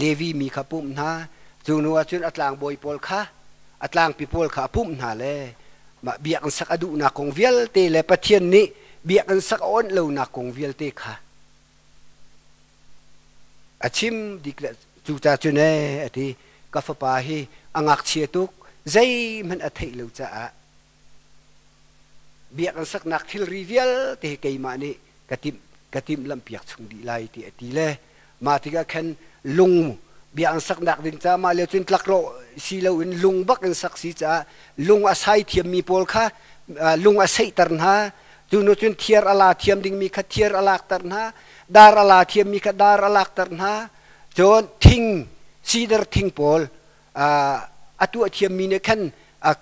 S1: Levi mi kha pumh hna. Cu hnu ah cun a tlangbawi pawl kha, a tlangpi pawl kha a pumh hna le mah biakinn sak a duhnak kong vialte le Pathian nih biakinn sak a awnh lonak kong vialte kha a chim dik le cuca cun ee a ti. Ka fapa hi a ngakchia tuk, zeihmanh a theih lo caah Biakinn saknak thilri vialte hi keimah nih ka timh ka timhlamhpiak chung dih lai ti a ti le mah tikah khan lung biakinn saknak ding caah mah lio cun tlakrawh si loin lung bak in sak si caah lung a sai thiammi pawl kha lung a seihter hna. Cu hnu cun thiar a la thiam dingmi kha thiar a lakter hna, dar a la thiammi kha dar a lakter hna, cun thing sidar thing pawl a tuah thiammi nih khan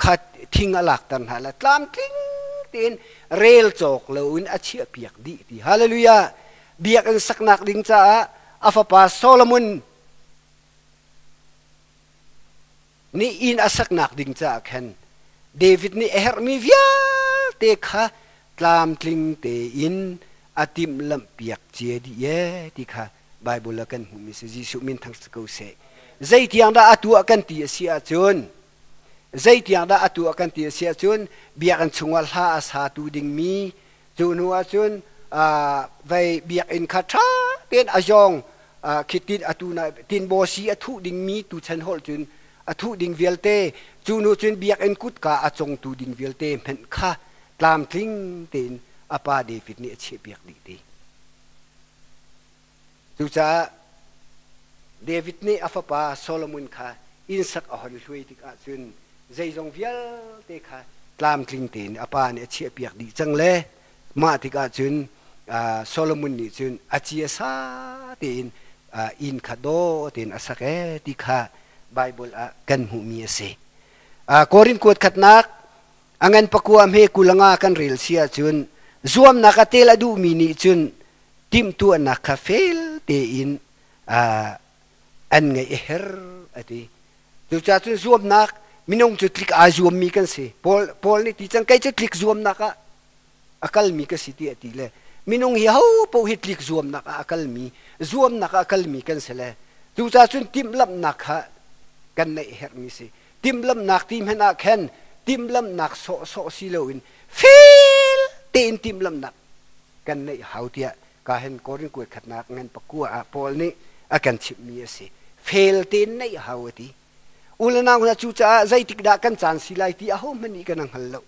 S1: kha thing a lakter hna le tlamtling tein rel cawk loin a chiahpiak dih ti. Hallelujah! Biakinn saknak ding caah a fapa Solomon nih inn a saknak ding caah khan David nih a herhmi vialte kha tlamtling tein a timhlamhpiak cia dih ee ti kha Bible ah kan hmuhmi si. Jesuh min thang si ko seh. Zeitiang dah a tuah kan ti a si ahcun zeitiang dah a tuah kan ti a si ahcun biakinn chungah hla a satu dingmi cu hnu ahcun vei biakinn kha ṭha tein a zawng khi tin atu na tinbaw si a thuh dingmi tuchan holh cun a thuh ding vialte cu hnu cun biakinn kutka a congtu ding vialte hmanh kha tlamtling tein a pa David nih a chiahpiak dih ti. Cucaah David nih a fapa Solomon kha inn sak a hon hluai tikah cun zeizong vialte kha tlamtling tein a pa nih a chiahpiak dih cang le mah tikah cun Solomon nih cun a ci a sa tein inn kha daw tein a sak ee ti kha Baibal ah kan hmuhmi a si. Korin kuat khatnak a ngan pakua hme kulanga kan rel si ahcun zuamnak a tel a duhmi nih cun timhtuahnak kha fel tein an ngeih a herh a ti. Cucaah cun zuamnak minung cu tlik aa zuammi kan si. Paul, Paul nih ti cang kei cu tlik zuamnak ah a kalmi ka si ti a ti le minung hi ho paoh hi tlik zuamnak ah a kalmi zuamnak ah a kalmi kan si le cucaah cun timhlamhnak kha kan neih herhmi si. Timhlamhnak ti hmanh ah khan timhlamhnak sawhsawh si loin fel tein timhlamhnak kan neih hau tiah ka hen Korin kuat khatnak ngan pakua ah Paul nih a kan chimhmi a si. Fel tein neih hau a ti. U le nau hna cucaah zeitik dah kan caan si lai ti ahohmanh nih kan hngal lo.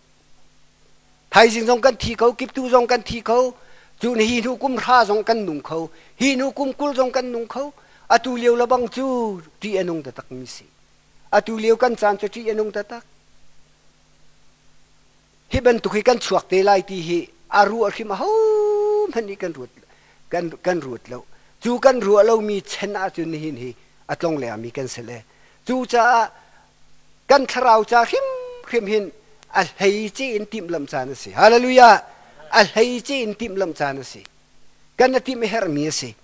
S1: Thaizing zong kan thi kho, kiptu zong kan thi kho, cun hi hnu kum hra zong kan nung kho, hi hnu kum 20 zong kan nung kho. Atu lio lebang cu ṭih a nung taktakmi si. Atu lio kan caan cu ṭih a nung taktak. Hi bantuk hi kan chuak te lai ti hi a ruah hrim ahohmanh nih kan ruat kan kan ruat lo. Cu kan ruah lomi chen ahcun nihin hi a tlong lengmi kan si le. Cucaah kan thlarau ca hrimhrim hin a hleice in timhlamh caan a si. Hallelujah! A hleice in timhlamh caan a si. Kan a timh a herhmi a si.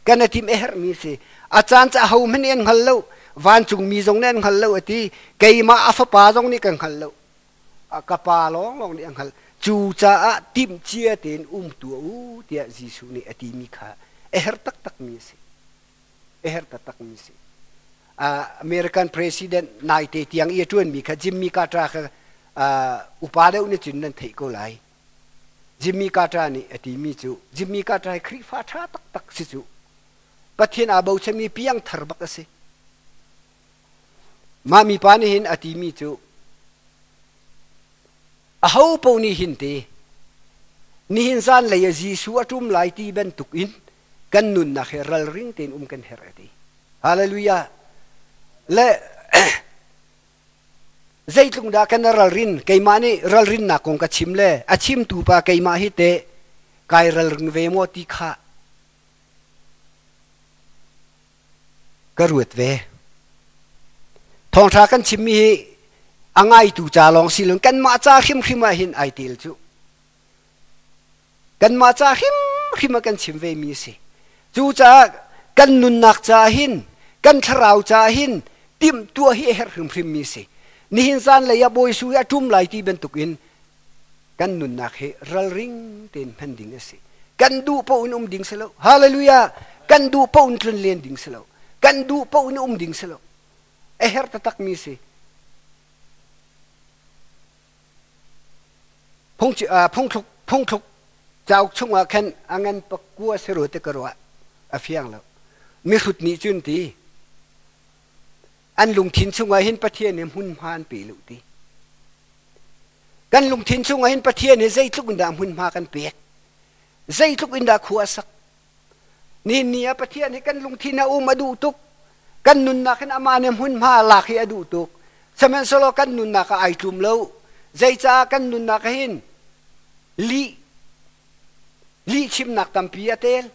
S1: Kan a timh a herhmi a si. A caan ca ho hmanh nih an hngal lo. Vancungmi zong nih an hngal lo a ti. Keimah a fapa zong nih kan hngal lo. Ka pa lawnglawng nih a hngalh. Cucaah timhcia tein um tuah u tiah Jesuh nih a timi kha a herh taktakmi a si. A herh taktakmi si. American president naite tiang i a ṭuanmi kha Jimmy Carter kha upa deuh nih cun nan theih ko lai. Jimmy Carter nih a timi cu Jimmy Carter hi Khrihfa ṭha taktak si cu. Pathian aa bochanmi piangthar bak a si. Mah mipa nih hin a timi cu aho paoh nih hin te nihin zanlei ah Jesuh a ṭum lai ti bantuk in kan nunnak hi ralring tein um kan herh a ti. Hallelujah. Le zeitluk dah kan ralrin keimah nih ralrinnak kong ka chim le a chimtu pa keimah hi teh kai ralring ve maw ti kha ka ruat ve. Thawngṭha kan chimmi hi a ngaitu ca lawng si loin kanmah ca hrimhrim ah hin ai tel cu. Kanmah ca hrimhrim ah kan chim vemi a si. Cucaah kan nunnak caah hin, kan thlarau caah hin timhtuah hi a herh hrimhrimmi a si. Nihin zanlei ah Bawi Jesuh hi a ṭum lai ti bantukin kan nunnak hi ralring tein hman ding a si. Kan duh paoh in um ding si lo. Hallelujah! Kan duh paoh in tlun len ding si lo. Kan duh paoh in um ding si lo. A herh taktakmi si. Phungthluk phungthluk cauk chungah khan a ngan pakua si ru ti ka ruah a fiang lo. Mihrut nih cun ti an lungthin chungah hin Pathian nih hmunhma an pe lo ti. Kan lungthin chungah hin Pathian hi zeitluk in dah hmunhma kan pek? Zeitluk in dah khua a sak? Nihin ni ah Pathian hi kan lungthin ah um a duh tuk. Kan nunnak hin amah nih hmunhma lak hi a duh tuk. Sihmanhsehlaw kan nunnak ah ai tlum lo. Zeicah kan nunnak ah hin lih lihchimnak tampi a tel,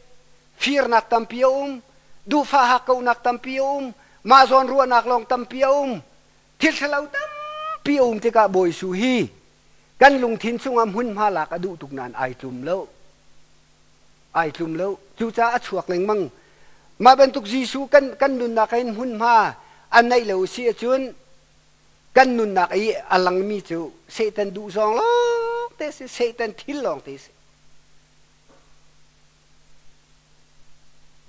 S1: firnak tampi a um, duhfah hakkauhnak tampi a um, mah zawn ruahnak lawng tampi a um, thil ṭhalo tampi a um tikah Bawi Jesuh hi kan lungthin chungah hmunhma lak a duh tuk nain ai tlum lo. Ai tlum lo. Cucaah a chuak lengmang. Mah bantuk Jesuh kan, kan nunnak hin hmunhma a neih lo si ahcun kan nunnak i a langmi cu Satan duh zawng lawng te si, Satan thil lawng te si.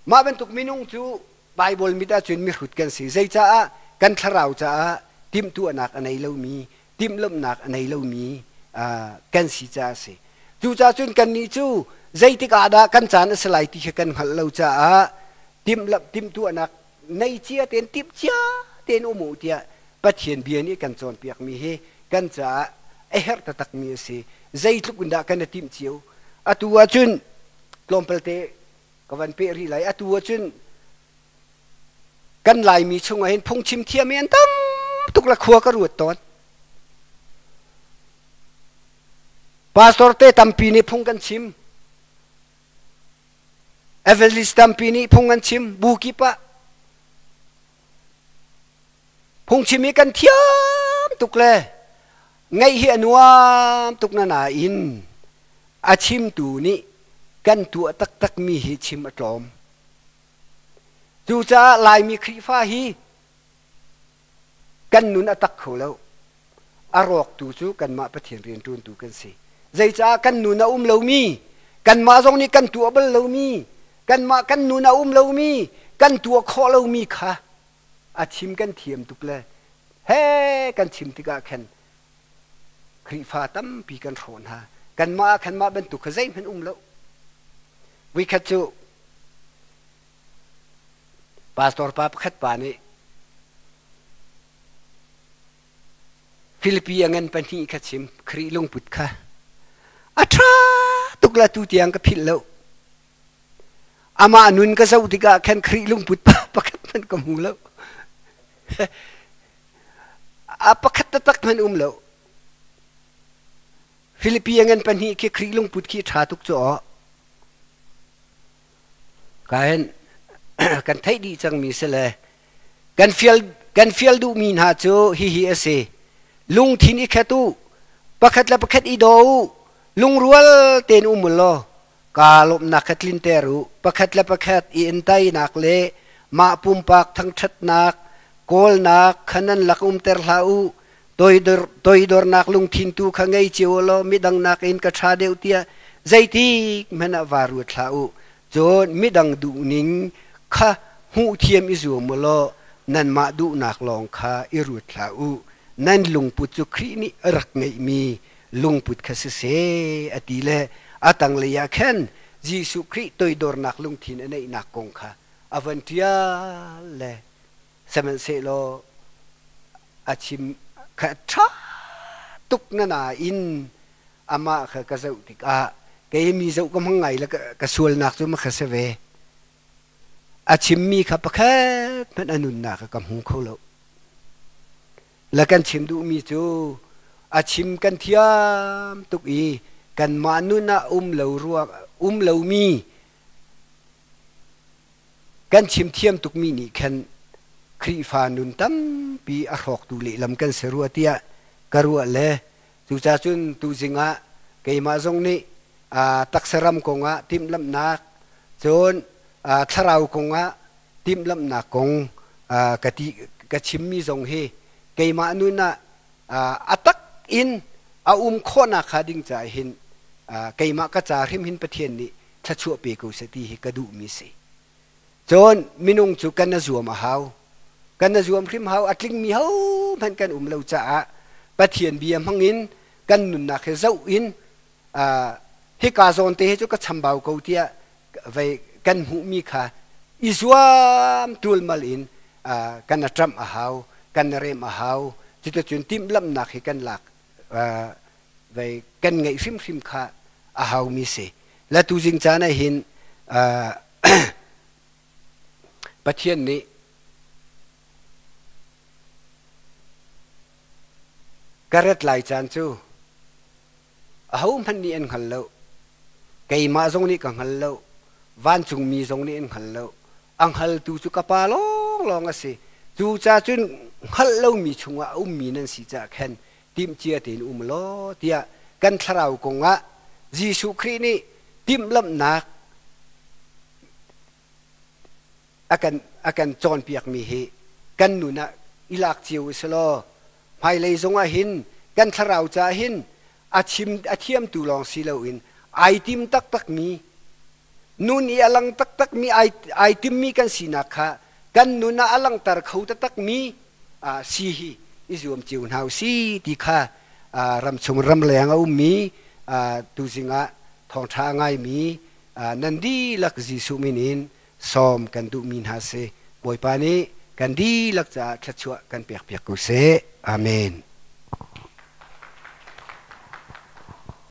S1: Mah bantuk minung cu Baibal mit ahcun mihrut kan si. Zeicaah kan thlarau caah timhtuahnak a nei lomi, timhlamhnak a nei lomi kan si caah a si. Cucaah cun kannih cu zeitik ah dah kan caan a si lai ti kha kan hngalh lo caah timhlamh timhtuahnak nei cia tein timh cia tein um u tiah Pathian bia nih kan cawnpiakmi hi kan caah a herh taktakmi a si. Zeitluk in dah kan i timh cio. Atu ahcun tlawmpal te ka van peh rih lai. Atu ahcun kan Laimi chungah hin phungchim thiam hi an tam tuk la khua ka ruat tawn. Pastor te tampi nih phung kan chim. Evangelist tampi nih phung an chim. Bu kip ah phungchim hi kan thiam tuk le ngaih hi a nuam tuk na nain a chimtu nih kan tuah taktakmi hi chim a tlawm. Cucaah Laimi Khrihfa hi kan nun a tak kho lo. A rawktu cu kanmah Pathian rianṭuantu kan si. Zeicah kan nun a um lomi, kanmah zong nih kan tuah bal lomi, kanmah kan nun a um lomi, kan tuah khawh lomi kha a chim kan thiam tuk le He kan chim tikah khan Khrihfa tampi kan hrawh hna. Kanmah ah khan mah bantuk kha zeihmanh um lo. Voikhat cu pastor pa pakhat pa nih Filipi a ngan pahnih kha chim Khrih lungput kha a ṭha tuk la tu tiang ka philh lo. Amah nun ka zoh tikah khan Khrih lungput pakhat hmanh ka hmu lo. A pakhat taktak hmanh um lo. Filipi a ngan pahnih khi Khrih lungput khi ṭha tuk cu aw. Ka hin kan theih dih cangmi si le kan fial kan fial duhmi hna cu hihi a si. Lungthin i khat u, pakhat le pakhat i daw u, lungrual tein um u law kaa lawmhnak kha tlinter u. Pakhat le pakhat i entainak le mah pumpak thangṭhatnak kawlnak kha nan lak umter hlah u. Toidor, toidornak lungthin tu kha ngei cio u law midang nakin ka ṭha deuh tiah zeitik hmanh ah vaa ruat hlah u. Cun midang duhning kha hmuhthiam i zuam u law nanmah duhnak lawng kha i ruat hlah u. Nan lungput cu Khrih nih a rak ngeihmi lungput kha siseh a ti le a tanglei ah khan Jesuh Khrih toidornak lungthin a neihnak kong kha a van ṭial le sihmanhsehlaw a chim kha ṭha tuk na nain amah kha ka zoh tikah kei mi zoh ka hmang ngai le ka sualnak cu ma kha si ve. A chimmi kha pakhat hmanh a nunnak ka hmu kho lo. Le kan chim duhmi cu a chim kan thiam tuk i kanmah nun ah um lo ruang um lomi kan chim thiam tukmi nih khan Khrihfa nun tampi a hrawktu lehlam kan si rua tiah ka ruah le cucaah cun tuzing ah keimah zong nih taksa ram kongah timhlamhnak cun thlarau kongah timhlamhnak kong ka ti ka chimmi zong hi keimah nun ah a tak in a um khawhnak kha ding caah hin keimah ka ca hrim hin Pathian nih thluachuah pe ko seh ti hi ka duhmi si. Cun minung cu kan a zuam a hau. Kan a zuam hrim hau a tlingmi hohmanh kan um lo caah Pathian bia hmangin kan nunnak hi zoh in hika zawn te hi cu ka chambau ko tiah vei kan hmuhmi kha i zuam tulmal in kan a ṭamh a hau, kan rem a hau. Cuticun timhlamhnak hi kan lak vei kan ngeih hrimhrim kha a haumi si. La tuzing caan ah hin Pathian nih ka rat lai caan cu ahohmanh nih an hngal lo. Keimah zong nih ka hngal lo. Vancungmi zong nih an hngal lo. A hngaltu cu ka Pa lawnglawng a si. Cucaah cun hngalh lomi chungah a ummi nan si caah khan timhcia tein um law tiah kan thlarau kongah Jesuh Khrih nih timhlamhnak a kan a kan cawnpiakmi hi kan nun ah i lak cio u si law hmailei zongah hin kan thlarau caah hin a chim a thiamtu lawng si loin ai tim taktakmi nun i a lang taktakmi ai ai timmi kan sinak kha kan nun ah a langhter kho taktakmi si hi i zuam cio hna u si ti kha ramchung ramleng a ummi tuzing ah thawngṭha a ngaimi nan dihlak Jesuh min in sawm kan duhmi hna si. Bawipa nih kan dihlak caah thluachuah kan pekpiak ko seh. Amen.